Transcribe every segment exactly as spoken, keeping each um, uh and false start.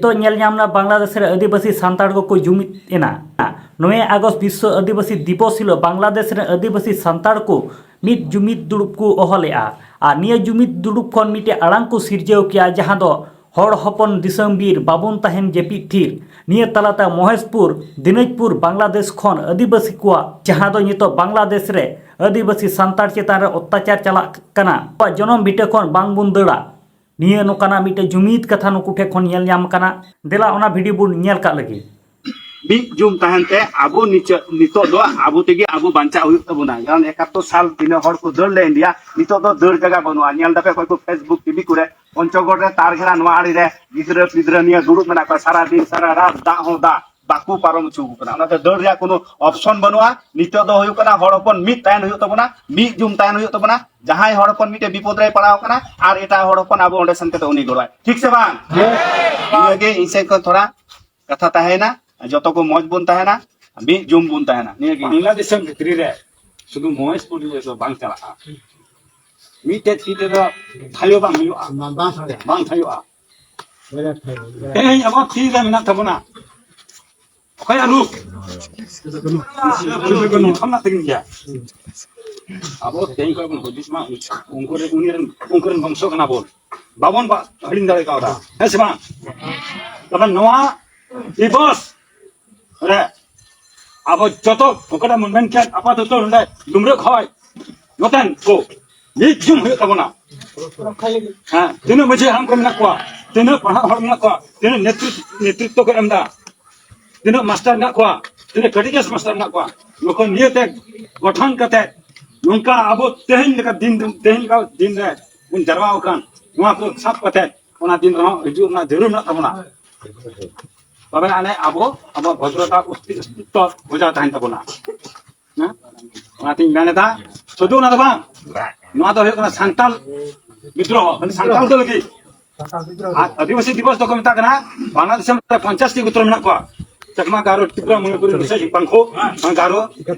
ᱱᱤᱛᱚᱜ ᱧᱮᱞ ᱧᱟᱢ ᱮᱱᱟ ᱵᱟᱝᱞᱟᱫᱮᱥ ᱨᱮ ᱟᱹᱫᱤᱵᱟᱹᱥᱤ ᱥᱟᱱᱛᱟᱲ ᱠᱚᱠᱚ ᱡᱩᱢᱤᱫ ᱮᱱᱟ᱾ ᱱᱚᱭᱮ ᱟᱜᱚᱥᱴ ᱵᱤᱥᱥᱚ ᱟᱹᱫᱤᱵᱟᱹᱥᱤ ᱫᱤᱵᱚᱥ ᱦᱤᱞᱳᱜ ᱵᱟᱝᱞᱟᱫᱮᱥ ᱨᱮ ᱟᱹᱫᱤᱵᱟᱹᱥᱤ ᱥᱟᱱᱛᱟᱲ ᱠᱚ ᱢᱤᱫ ᱡᱩᱢᱤᱫ ᱫᱩᱲᱩᱵ ᱠᱚ ᱦᱚᱦᱚ ᱞᱮᱫᱼᱟ᱾ ᱟᱨ ᱱᱤᱭᱟᱹ ᱡᱩᱢᱤᱫ ᱫᱩᱲᱩᱵ ᱠᱷᱚᱱ ᱢᱤᱫᱴᱮᱱ ᱟᱲᱟᱝ ᱠᱚ ᱥᱤᱨᱡᱟᱹᱣ ᱠᱮᱜᱼᱟ, ᱡᱟᱦᱟᱸ ᱫᱚ ᱦᱚᱲ ᱦᱚᱯᱚᱱ ᱫᱤᱥᱚᱢ ᱵᱤᱨ ᱵᱟᱵᱚᱱ ᱛᱟᱦᱮᱱ ᱡᱟᱹᱯᱤᱫ ᱛᱷᱤᱨ᱾ ᱱᱤᱭᱟᱹ ᱛᱟᱞᱟᱛᱮ ᱢᱚᱦᱮᱥᱯᱩᱨ ᱫᱤᱱᱟᱡᱽᱯᱩᱨ ᱵᱟᱝᱞᱟᱫᱮᱥ ᱠᱷᱚᱱ ᱟᱹᱫᱤᱵᱟᱹᱥᱤ ᱠᱚᱣᱟᱜ, ᱡᱟᱦᱟᱸ ᱫᱚ ᱱᱤᱛᱚᱜ ᱵᱟᱝᱞᱟᱫᱮᱥ ᱨᱮ ᱟᱹᱫᱤᱵᱟᱹᱥᱤ ᱥᱟᱱᱛᱟᱲ ᱪᱮᱛᱟᱱ ᱨᱮ ᱚᱛᱛᱟᱪᱟᱨ ᱪᱟᱞᱟᱜ ᱠᱟᱱᱟ, ᱟᱵᱚᱣᱟᱜ ᱡᱚᱱᱚᱢ ᱵᱷᱤᱴᱟᱹ ᱠᱷᱚᱱ ᱵᱟᱝ ᱵᱚᱱ ᱫᱟᱹᱲᱟ᱾ ᱱᱤᱭᱟᱹ ᱱᱚᱝᱠᱟᱱᱟᱜ ᱢᱤᱫᱴᱮᱱ ᱡᱩᱢᱤᱫ ᱠᱟᱛᱷᱟ ᱱᱩᱠᱩ ᱴᱷᱮᱱ ᱠᱷᱚᱱ ᱧᱮᱞ ᱧᱟᱢ ᱟᱠᱟᱱᱟ᱾ ᱫᱮᱞᱟ ᱚᱱᱟ ᱵᱷᱤᱰᱤᱭᱳ ᱵᱚᱱ ᱧᱮᱞ ᱠᱟᱜ ᱞᱮᱜᱮ᱾ ᱢᱤᱫ ᱡᱩᱢ ᱛᱟᱦᱮᱱ ᱛᱮ ᱟᱵᱚ ᱱᱤᱪᱟᱹ-, ᱱᱤᱛᱚᱜ ᱫᱚ ᱟᱵᱚ ᱛᱮᱜᱮ ᱟᱵᱚ ᱵᱟᱧᱪᱟᱜ ᱦᱩᱭᱩᱜ ᱛᱟᱵᱚᱱᱟ᱾ ᱠᱟᱨᱚᱱ ᱮᱠᱟᱛᱛᱚᱨ ᱥᱟᱞ ᱛᱤᱱᱟᱹᱜ ᱦᱚᱲ ᱠᱚ ᱫᱟᱹᱲ ᱞᱮ ᱤᱱᱰᱤᱭᱟ, ᱱᱤᱛᱚᱜ ᱫᱚ ᱫᱟᱹᱲ ᱡᱟᱭᱜᱟ ᱵᱟᱹᱱᱩᱜᱼᱟ᱾ ᱧᱮᱞ ᱫᱟᱯᱮ ᱚᱠᱚᱭ ᱠᱚ Facebook, ᱴᱤᱵᱷᱤ ᱠᱚᱨᱮ ᱯᱚᱧᱪᱚᱜᱚᱲ ᱨᱮ ᱛᱟᱨ ᱜᱷᱮᱨᱟ ᱱᱚᱣᱟ ᱟᱲᱮ ᱨᱮ ᱜᱤᱫᱽᱨᱟᱹ ᱯᱤᱫᱽᱨᱟᱹ ᱱᱤᱭᱟᱹ ᱫᱩᱲᱩᱵ ᱢᱮᱱᱟᱜ ᱠᱚᱣᱟ, ᱥᱟᱨᱟ ᱫᱤᱱ ᱥᱟᱨᱟ ᱨᱟᱛ ᱫᱟᱜ ᱦᱚᱸ ᱫᱟᱜ ᱵᱟᱠᱚ ᱯᱟᱨᱚᱢ ᱦᱚᱪᱚ ᱟᱠᱚ ᱠᱟᱱᱟ᱾ ᱚᱱᱟᱛᱮ ᱫᱟᱹᱲ ᱨᱮᱭᱟᱜ ᱠᱳᱱᱳ ᱚᱯᱥᱚᱱ ᱵᱟᱹᱱᱩᱜᱼᱟ᱾ ᱱᱤᱛᱚᱜ ᱫᱚ ᱦᱩᱭᱩᱜ ᱠᱟᱱᱟ ᱦᱚᱲ ᱦᱚᱯᱚᱱ ᱢᱤᱫ ᱛᱟᱦᱮᱱ ᱦᱩᱭᱩᱜ ᱛᱟᱵᱚᱱᱟ, ᱢᱤᱫ ᱡᱩᱢ ᱛᱟᱦᱮᱱ ᱦᱩᱭᱩᱜ ᱛᱟᱵᱚᱱᱟ᱾ ᱡᱟᱦᱟᱸᱭ ᱦᱚᱲ ᱦᱚᱯᱚᱱ ᱢᱤᱫᱴᱮᱡ ᱵᱤᱯᱚᱫ ᱨᱮᱭ ᱯᱟᱲᱟᱣ ᱟᱠᱟᱱᱟ ᱟᱨ ᱮᱴᱟᱜ ᱦᱚᱲ ᱦᱚᱯᱚᱱ ᱟᱵᱚ ᱚᱸᱰᱮ ᱥᱮᱱ ᱠᱟᱛᱮ ᱩᱱᱤ ᱜᱚᱲᱚᱟᱭ, ᱴᱷᱤᱠ ᱥᱮ ᱵᱟᱝ? ᱱᱤᱭᱟᱹ ᱜᱮ ᱤᱧ ᱥᱮᱫ ᱠᱷᱚᱱ ᱛᱷᱚᱲᱟ ᱠᱟᱛᱷᱟ ᱛᱟᱦᱮᱸᱭᱮᱱᱟ᱾ ᱡᱚᱛᱚ ᱠᱚ ᱢᱚᱡᱽ ᱵᱚᱱ ᱛᱟᱦᱮᱱᱟ, ᱢᱤᱫ ᱡᱩᱢ ᱵᱚᱱ ᱛᱟᱦᱮᱱᱟ, ᱱᱤᱭᱟᱹ ᱜᱮ᱾ ᱵᱟᱝᱞᱟᱫᱮᱥ ᱵᱷᱤᱛᱨᱤ ᱨᱮ ᱥᱩᱫᱷᱩ ᱢᱚᱦᱮᱥᱯᱩᱨ ᱨᱮ ᱫᱚ ᱵᱟᱝ ᱪᱟᱞᱟᱜᱼᱟ, ᱢᱤᱫᱴᱮᱡ ᱛᱤ ᱛᱮᱫᱚ ᱛᱷᱟᱭᱚ ᱵᱟᱝ ᱦᱩᱭᱩᱜᱼᱟ, ᱵᱟᱝ ᱦᱩᱭᱩᱜᱼᱟ᱾ ᱛᱮᱦᱮᱧ ᱟᱵᱚ ᱛᱤ ᱨᱮ ᱢᱮᱱᱟᱜ ᱛᱟᱵᱚᱱᱟ, ᱚᱠᱚᱭᱟᱜ ᱨᱩᱯ? ᱠᱷᱚᱱᱟᱜ ᱛᱤᱸᱜᱩᱱ ᱜᱮᱭᱟ᱾ ᱟᱵᱚ ᱛᱮᱦᱮᱧ ᱠᱷᱚᱱ ᱵᱚᱱ ᱦᱩᱫᱤᱥ ᱢᱟ, ᱩᱱᱠᱩ ᱨᱮᱱ, ᱩᱱᱤ ᱨᱮᱱ, ᱩᱱᱠᱩ ᱨᱮᱱ ᱵᱚᱝᱥᱚ ᱠᱟᱱᱟ ᱵᱚᱱ, ᱵᱟᱵᱚᱱ ᱵᱟ-, ᱦᱤᱲᱤᱧ ᱫᱟᱲᱮ ᱠᱟᱣᱫᱟ, ᱦᱮᱸ ᱥᱮ ᱵᱟᱝ? ᱛᱚᱵᱮ ᱱᱚᱣᱟ ᱫᱤᱵᱚᱥ ᱨᱮ ᱟᱵᱚ ᱡᱚᱛᱚ ᱚᱠᱟᱴᱟᱜ ᱵᱚᱱ ᱢᱮᱱ ᱠᱮᱫ, ᱟᱯᱟᱛᱚᱛᱚ ᱱᱚᱰᱮ ᱰᱩᱢᱨᱟᱹ ᱠᱷᱚᱡ ᱱᱚᱛᱮᱱ ᱠᱚ ᱢᱤᱫ ᱡᱩᱢ ᱦᱩᱭᱩᱜ ᱛᱟᱵᱚᱱᱟ᱾ ᱦᱮᱸ, ᱛᱤᱱᱟᱹᱜ ᱢᱟᱹᱡᱷᱤ ᱦᱟᱲᱟᱢ ᱠᱚ ᱢᱮᱱᱟᱜ ᱠᱚᱣᱟ, ᱛᱤᱱᱟᱹᱜ ᱯᱟᱲᱦᱟᱜ ᱦᱚᱲ ᱢᱮᱱᱟᱜ ᱠᱚᱣᱟ, ᱛᱤᱱᱟᱹᱜ ᱱᱮᱛᱨᱤ-, ᱱᱮᱛᱨᱤᱛᱛᱚ ᱠᱚ ᱮᱢ ᱮᱫᱟ, ᱛᱤᱱᱟᱹᱜ ᱢᱟᱥᱴᱟᱨ ᱢᱮᱱᱟᱜ ᱠᱚᱣᱟ, ᱛᱤᱱᱟᱹᱜ ᱠᱟᱹᱴᱤᱡ ᱠᱞᱟᱥ ᱢᱟᱥᱴᱟᱨ ᱢᱮᱱᱟᱜ ᱠᱚᱣᱟ, ᱱᱩᱠᱩ ᱱᱤᱭᱟᱹᱛᱮ ᱜᱚᱴᱷᱚᱱ ᱠᱟᱛᱮ ᱱᱚᱝᱠᱟ ᱟᱵᱚ ᱛᱮᱦᱮᱧ ᱞᱮᱠᱟ ᱫᱤᱱ, ᱛᱮᱦᱮᱧ ᱞᱮᱠᱟ ᱫᱤᱱ ᱨᱮ ᱵᱚᱱ ᱡᱟᱨᱣᱟ ᱟᱠᱟᱱ, ᱱᱚᱣᱟ ᱠᱚ ᱥᱟᱵ ᱠᱟᱛᱮ ᱚᱱᱟ ᱫᱤᱱ ᱨᱮᱦᱚᱸ ᱦᱤᱡᱩᱜ ᱨᱮᱱᱟᱜ ᱡᱟᱹᱨᱩᱲ ᱢᱮᱱᱟᱜ ᱛᱟᱵᱚᱱᱟ᱾ ᱛᱚᱵᱮ ᱟᱹᱱᱤᱡ ᱟᱵᱚ, ᱟᱵᱚᱣᱟᱜ ᱵᱷᱚᱫᱨᱚᱛᱟ, ᱚᱥᱛᱤ-, ᱚᱥᱛᱤᱛᱛᱚ ᱵᱚᱡᱟᱣ ᱛᱟᱦᱮᱱ ᱛᱟᱵᱚᱱᱟ᱾ ᱦᱮᱸ? ᱚᱱᱟᱛᱤᱧ ᱢᱮᱱ ᱮᱫᱟ, ᱥᱩᱫᱷᱩ ᱚᱱᱟ ᱫᱚ ᱵᱟᱝ, ᱱᱚᱣᱟ ᱫᱚ ᱦᱩᱭᱩᱜ ᱠᱟᱱᱟ ᱥᱟᱱᱛᱟᱞ ᱵᱤᱫᱽᱨᱳᱦᱚ, ᱢᱟᱱᱮ ᱥᱟᱱᱛᱟᱞ ᱠᱚ ᱞᱟᱹᱜᱤᱫ᱾ ᱟᱨ ᱟᱹᱫᱤᱵᱟᱹᱥᱤ ᱫᱤᱵᱚᱥ ᱫᱚᱠᱚ ᱢᱮᱛᱟᱜ ᱠᱟᱱᱟ, ᱵᱟᱝᱞᱟᱫᱮᱥ ᱨᱮ ᱯᱚᱧᱪᱟᱥ ᱴᱤ ᱜᱳᱛᱨᱚ ᱢᱮᱱᱟᱜ ᱠᱚᱣᱟ, ᱪᱟᱠᱢᱟ, ᱜᱟᱨᱳ, ᱛᱨᱤᱯᱩᱨᱟ, ᱢᱚᱱᱤᱯᱩᱨᱤ, ᱢᱤᱥᱟ, ᱯᱟᱝᱠᱷᱳ, ᱜᱟᱨᱳ,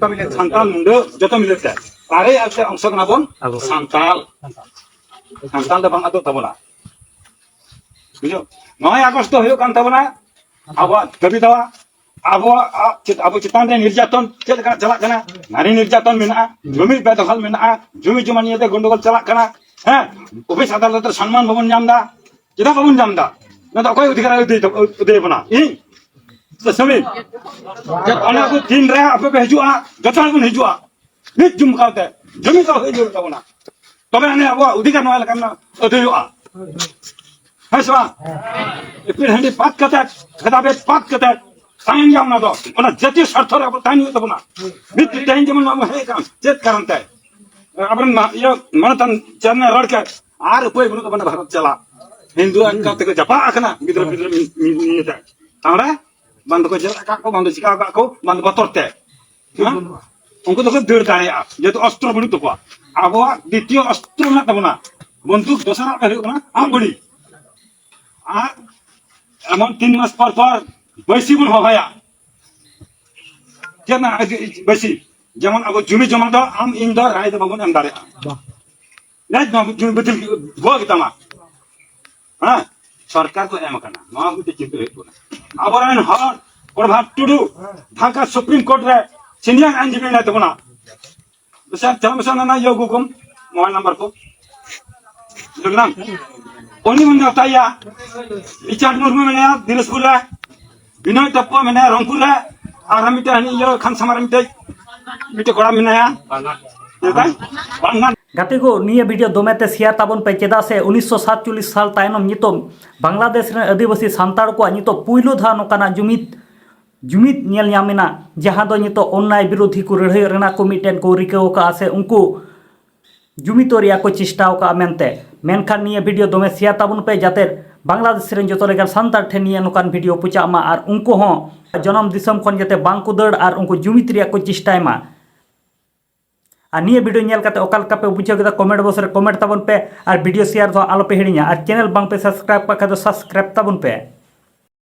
ᱥᱟᱱᱛᱟᱞ, ᱢᱩᱱᱰᱟᱹ, ᱡᱚᱛᱚ ᱢᱤᱞᱟᱹᱛᱮ᱾ ᱟᱨᱮ ᱟᱨ ᱛᱮ ᱚᱝᱥᱚ ᱠᱟᱱᱟ ᱵᱚᱱ ᱟᱵᱚ᱾ ᱥᱟᱱᱛᱟᱞ᱾ ᱥᱟᱱᱛᱟᱞ ᱫᱚ ᱵᱟᱝ ᱟᱫᱚᱜ ᱛᱟᱵᱚᱱᱟ᱾ ᱵᱩᱡᱷᱟᱹᱣ? ᱱᱚᱭ ᱟᱜᱚᱥᱴ ᱫᱚ ᱦᱩᱭᱩᱜ ᱠᱟᱱ ᱛᱟᱵᱚᱱᱟ ᱟᱵᱚᱣᱟᱜ ᱫᱟᱹᱵᱤ ᱫᱟᱣᱟ, ᱟᱵᱚᱣᱟᱜ, ᱟ, ᱪᱮᱫ, ᱟᱵᱚ ᱪᱮᱛᱟᱱ ᱨᱮ ᱱᱤᱨᱡᱟᱛᱚᱱ ᱪᱮᱫ ᱞᱮᱠᱟ ᱪᱟᱞᱟᱜ ᱠᱟᱱᱟ, ᱱᱟᱨᱤ ᱱᱤᱨᱡᱟᱛᱚᱱ ᱢᱮᱱᱟᱜᱼᱟ, ᱡᱩᱢᱤ ᱵᱮᱫᱚᱠᱷᱚᱞ ᱢᱮᱱᱟᱜᱼᱟ, ᱡᱩᱢᱤ ᱡᱚᱢᱟ ᱱᱤᱭᱮᱛᱮ ᱜᱚᱱᱰᱚᱜᱳᱞ ᱪᱟᱞᱟᱜ ᱠᱟᱱᱟ᱾ ᱦᱮᱸ, ᱚᱯᱷᱤᱥ ᱟᱫᱟᱞᱚᱛ ᱨᱮ ᱥᱚᱱᱢᱟᱱ ᱵᱟᱵᱚᱱ ᱧᱟᱢ ᱮᱫᱟ᱾ ᱪᱮᱫᱟᱜ ᱵᱟᱵᱚᱱ ᱧᱟᱢ ᱮᱫᱟ? ᱱᱚᱣᱟ ᱫᱚ ᱚᱠᱚᱭ ᱚᱫᱷᱤᱠᱟᱨ ᱟᱹᱫᱟᱹᱭ ᱛᱟᱵᱚ-, ᱟᱹᱫᱟᱹᱭ ᱵᱚᱱᱟ? ᱤᱧ ᱥᱮ ᱥᱟᱢᱤᱞ? ᱚᱱᱟ ᱠᱚ ᱫᱤᱱ ᱨᱮ ᱟᱯᱮ ᱯᱮ ᱦᱤᱡᱩᱜᱼᱟ, ᱡᱚᱛᱚ ᱦᱚᱲ ᱵᱚᱱ ᱦᱤᱡᱩᱜᱼᱟ᱾ ᱢᱤᱫ ᱡᱩᱢ ᱠᱟᱛᱮ ᱡᱩᱢᱤ ᱫᱚ ᱦᱩᱭ ᱡᱟᱹᱨᱩᱲ ᱛᱟᱵᱚᱱᱟ, ᱛᱚᱵᱮ ᱟᱹᱱᱤᱡ ᱟᱵᱚᱣᱟᱜ ᱚᱫᱷᱤᱠᱟᱨ ᱱᱚᱣᱟ ᱞᱮᱠᱟᱱᱟᱜ ᱟᱹᱫᱟᱹᱭᱚᱜᱼᱟ᱾ ᱦᱮᱸ ᱥᱮ ᱵᱟᱝ? ᱤᱯᱤᱞ ᱦᱟᱺᱰᱤ ᱯᱟᱛ ᱠᱟᱛᱮ, ᱵᱷᱮᱫᱟᱵᱷᱮᱫ ᱯᱟᱛ ᱠᱟᱛᱮ ᱛᱟᱦᱮᱱ ᱜᱮ ᱚᱱᱟ ᱫᱚ, ᱚᱱᱟ ᱡᱟᱹᱛᱤᱭᱚ ᱥᱟᱨᱛᱷᱚ ᱨᱮ ᱟᱵᱚ ᱛᱟᱦᱮᱱ ᱦᱩᱭᱩᱜ ᱛᱟᱵᱚᱱᱟ᱾ ᱢᱤᱫ ᱫᱤᱱ ᱛᱮᱦᱮᱧ ᱡᱮᱢᱚᱱ ᱟᱵᱚ ᱦᱮᱡ ᱟᱠᱟᱱ, ᱪᱮᱫ ᱠᱟᱨᱚᱱ ᱛᱮ? ᱟᱵᱚᱨᱮᱱ ᱢᱟ-, ᱤᱭᱟᱹ, ᱢᱟᱱᱚᱛᱟᱱ ᱪᱮᱭᱟᱨᱢᱮᱱ ᱨᱚᱲ ᱠᱮᱫ, ᱟᱨ ᱩᱯᱟᱹᱭ ᱵᱟᱹᱱᱩᱜ ᱛᱟᱵᱚᱱᱟ ᱵᱷᱟᱨᱚᱛ ᱪᱟᱞᱟᱜ᱾ ᱦᱤᱱᱫᱩ ᱮᱠᱟᱞ ᱛᱮᱠᱚ ᱡᱟᱯᱟᱜ ᱟᱠᱟᱱᱟ ᱜᱤᱫᱽᱨᱟᱹ ᱯᱤᱫᱽᱨᱟᱹ ᱱᱤᱭᱮᱛᱮ᱾ ᱛᱟᱦᱞᱮ ᱵᱟᱝ ᱫᱚᱠᱚ ᱡᱮᱞ ᱟᱠᱟᱫ ᱠᱚ, ᱵᱟᱝ ᱫᱚ ᱪᱤᱠᱟ ᱟᱠᱟᱫ ᱠᱚ, ᱵᱟᱝ ᱫᱚ ᱵᱚᱛᱚᱨ ᱛᱮ᱾ ᱦᱮᱸ? ᱩᱱᱠᱩ ᱫᱚᱠᱚ ᱫᱟᱹᱲ ᱫᱟᱲᱮᱭᱟᱜᱼᱟ, ᱡᱮᱦᱮᱛᱩ ᱚᱥᱛᱨᱚ ᱵᱟᱹᱱᱩᱜ ᱛᱟᱠᱚᱣᱟ᱾ ᱟᱵᱚᱣᱟᱜ ᱫᱤᱛᱤᱭᱚ ᱚᱥᱛᱨᱚ ᱢᱮᱱᱟᱜ ᱛᱟᱵᱚᱱᱟ, ᱵᱚᱱᱫᱩᱠ, ᱫᱚᱥᱟᱨᱟᱜ ᱫᱚ ᱦᱩᱭᱩᱜ ᱠᱟᱱᱟ ᱟᱜ ᱵᱟᱹᱲᱤ᱾ ᱟᱨ ᱮᱢᱚᱱ ᱛᱤᱱ ᱢᱟᱥ ᱯᱚᱨ ᱯᱚᱨ ᱵᱟᱹᱭᱥᱤ ᱵᱚᱱ ᱦᱚᱦᱚᱭᱟ᱾ ᱪᱮᱫ ᱨᱮᱱᱟᱜ ᱵᱟᱹᱭᱥᱤ? ᱡᱮᱢᱚᱱ ᱟᱵᱚ ᱡᱩᱢᱤ ᱡᱚᱢᱟ ᱫᱚ ᱟᱢ ᱤᱧ ᱫᱚ ᱨᱟᱭ ᱫᱚ ᱵᱟᱵᱚᱱ ᱮᱢ ᱫᱟᱲᱮᱭᱟᱜᱼᱟ᱾ ᱵᱟᱦ᱾ ᱞᱟᱡ ᱫᱚ ᱡᱩᱢᱤ ᱵᱟᱹᱛᱤᱞ ᱜᱚᱜ ᱜᱮᱛᱟᱢᱟ᱾ ᱦᱮᱸ, ᱥᱚᱨᱠᱟᱨ ᱠᱚ ᱮᱢ ᱟᱠᱟᱱᱟ, ᱱᱚᱣᱟ ᱢᱤᱫᱴᱮᱱ ᱪᱤᱱᱛᱟᱹ ᱦᱩᱭᱩᱜ ᱠᱟᱱᱟ᱾ ᱟᱵᱚᱨᱮᱱ ᱦᱚᱲ ᱯᱨᱚᱵᱷᱟᱛ ᱴᱩᱰᱩ ᱰᱷᱟᱠᱟ ᱥᱩᱯᱨᱤᱢ ᱠᱳᱨᱴ ᱨᱮ ᱥᱤᱱᱤᱭᱟᱨ ᱟᱭᱤᱱᱡᱤᱵᱤ ᱢᱮᱱᱟᱭ ᱛᱟᱵᱚᱱᱟ, ᱵᱮᱥᱟ ᱪᱟᱞᱟᱜ ᱢᱮᱥᱟ ᱚᱱᱟ ᱤᱭᱟᱹ ᱟᱹᱜᱩ ᱠᱚᱢ, ᱢᱳᱵᱟᱭᱤᱞ ᱱᱟᱢᱵᱟᱨ ᱠᱚ᱾ ᱵᱩᱡᱷᱟᱹᱣ ᱠᱮᱫᱟᱢ? ᱩᱱᱤ ᱵᱚᱱ ᱱᱮᱣᱛᱟᱭᱟ᱾ ᱨᱤᱪᱟᱨᱰ ᱢᱩᱨᱢᱩ ᱢᱮᱱᱟᱭᱟ ᱫᱤᱱᱟᱡᱽᱯᱩᱨ ᱨᱮ, ᱵᱤᱱᱚᱭ ᱴᱚᱯᱯᱚ ᱢᱮᱱᱟᱭᱟ ᱨᱚᱝᱯᱩᱨ ᱨᱮ, ᱟᱨ ᱢᱤᱫᱴᱮᱱ ᱦᱟᱹᱱᱤ ᱤᱭᱟᱹ ᱠᱷᱟᱱ ᱥᱟᱢᱟᱨ ᱨᱮ ᱢᱤᱫᱴᱮᱡ, ᱢᱤᱫᱴᱮᱡ ᱠᱚᱲᱟ ᱢᱮᱱᱟᱭᱟ᱾ ᱪᱮᱫ ᱛᱟᱭ? ᱵᱟᱝᱜᱟᱞ᱾ ᱜᱟᱛᱮ ᱠᱚ, ᱱᱤᱭᱟᱹ ᱵᱷᱤᱰᱤᱭᱳ ᱫᱚᱢᱮ ᱛᱮ ᱥᱮᱭᱟᱨ ᱛᱟᱵᱚᱱ ᱯᱮ, ᱪᱮᱫᱟᱜ ᱥᱮ ᱩᱱᱤᱥᱥᱚ ᱥᱟᱛᱪᱚᱞᱞᱤᱥ ᱥᱟᱞ ᱛᱟᱭᱱᱚᱢ ᱱᱤᱛᱚᱜ ᱵᱟᱝᱞᱟᱫᱮᱥ ᱨᱮᱱ ᱟᱹᱫᱤᱵᱟᱹᱥᱤ ᱥᱟᱱᱛᱟᱲ ᱠᱚᱣᱟᱜ ᱱᱤᱛᱚᱜ ᱯᱩᱭᱞᱩ ᱫᱷᱟᱣ ᱱᱚᱝᱠᱟᱱᱟᱜ ᱡᱩᱢᱤᱫ ᱡᱩᱢᱤᱫ ᱧᱮᱞ ᱧᱟᱢ ᱮᱱᱟ, ᱡᱟᱦᱟᱸ ᱫᱚ ᱱᱤᱛᱚᱜ ᱚᱱᱱᱟᱭ ᱵᱤᱨᱳᱫᱷᱤ ᱠᱚ ᱞᱟᱹᱲᱦᱟᱹᱭᱚᱜ ᱨᱮᱱᱟᱜ ᱠᱚ ᱢᱤᱫᱴᱮᱱ ᱠᱚ ᱨᱤᱠᱟᱹ ᱟᱠᱟᱫᱼᱟ ᱥᱮ ᱩᱱᱠᱩ ᱡᱩᱢᱤᱫᱚᱜ ᱨᱮᱭᱟᱜ ᱠᱚ ᱪᱮᱥᱴᱟ ᱟᱠᱟᱫᱼᱟ ᱢᱮᱱᱛᱮ᱾ ᱢᱮᱱᱠᱷᱟᱱ ᱱᱤᱭᱟᱹ ᱵᱷᱤᱰᱤᱭᱳ ᱫᱚᱢᱮ ᱥᱮᱭᱟᱨ ᱛᱟᱵᱚᱱ ᱯᱮ, ᱡᱟᱛᱮ ᱵᱟᱝᱞᱟᱫᱮᱥ ᱨᱮᱱ ᱡᱚᱛᱚ ᱞᱮᱠᱟᱱ ᱥᱟᱱᱛᱟᱲ ᱴᱷᱮᱱ ᱱᱤᱭᱟᱹ ᱱᱚᱝᱠᱟᱱ ᱵᱷᱤᱰᱤᱭᱳ ᱯᱳᱸᱪᱷᱟᱜ ᱢᱟ ᱟᱨ ᱩᱱᱠᱩ ᱦᱚᱸ ᱡᱚᱱᱚᱢ ᱫᱤᱥᱚᱢ ᱠᱷᱚᱱ ᱡᱟᱛᱮ ᱵᱟᱝ ᱠᱚ ᱫᱟᱹᱲ ᱟᱨ ᱩᱱᱠᱩ ᱡᱩᱢᱤᱫ ᱨᱮᱭᱟᱜ ᱠᱚ ᱪᱮᱥᱴᱟᱭ ᱢᱟ᱾ ᱟᱨ ᱱᱤᱭᱟᱹ ᱵᱷᱤᱰᱤᱭᱳ ᱧᱮᱞ ᱠᱟᱛᱮ ᱚᱠᱟ ᱞᱮᱠᱟ ᱯᱮ ᱵᱩᱡᱷᱟᱹᱣ ᱠᱮᱫᱟ, ᱠᱚᱢᱮᱱᱴ ᱵᱚᱠᱥ ᱨᱮ ᱠᱚᱢᱮᱱᱴ ᱛᱟᱵᱚᱱ ᱯᱮ ᱟᱨ ᱵᱷᱤᱰᱤᱭᱳ ᱥᱮᱭᱟᱨ ᱫᱚ ᱟᱞᱚ ᱯᱮ ᱦᱤᱲᱤᱧᱟ᱾ ᱟᱨ ᱪᱮᱱᱮᱞ ᱵᱟᱝ ᱯᱮ ᱥᱟᱵᱥᱠᱨᱟᱭᱤᱵ ᱠᱟᱜ ᱠᱷᱟᱡ ᱫᱚ ᱥᱟᱵᱥᱠᱨᱟᱭᱤᱵ ᱛᱟᱵᱚᱱ ᱯᱮ᱾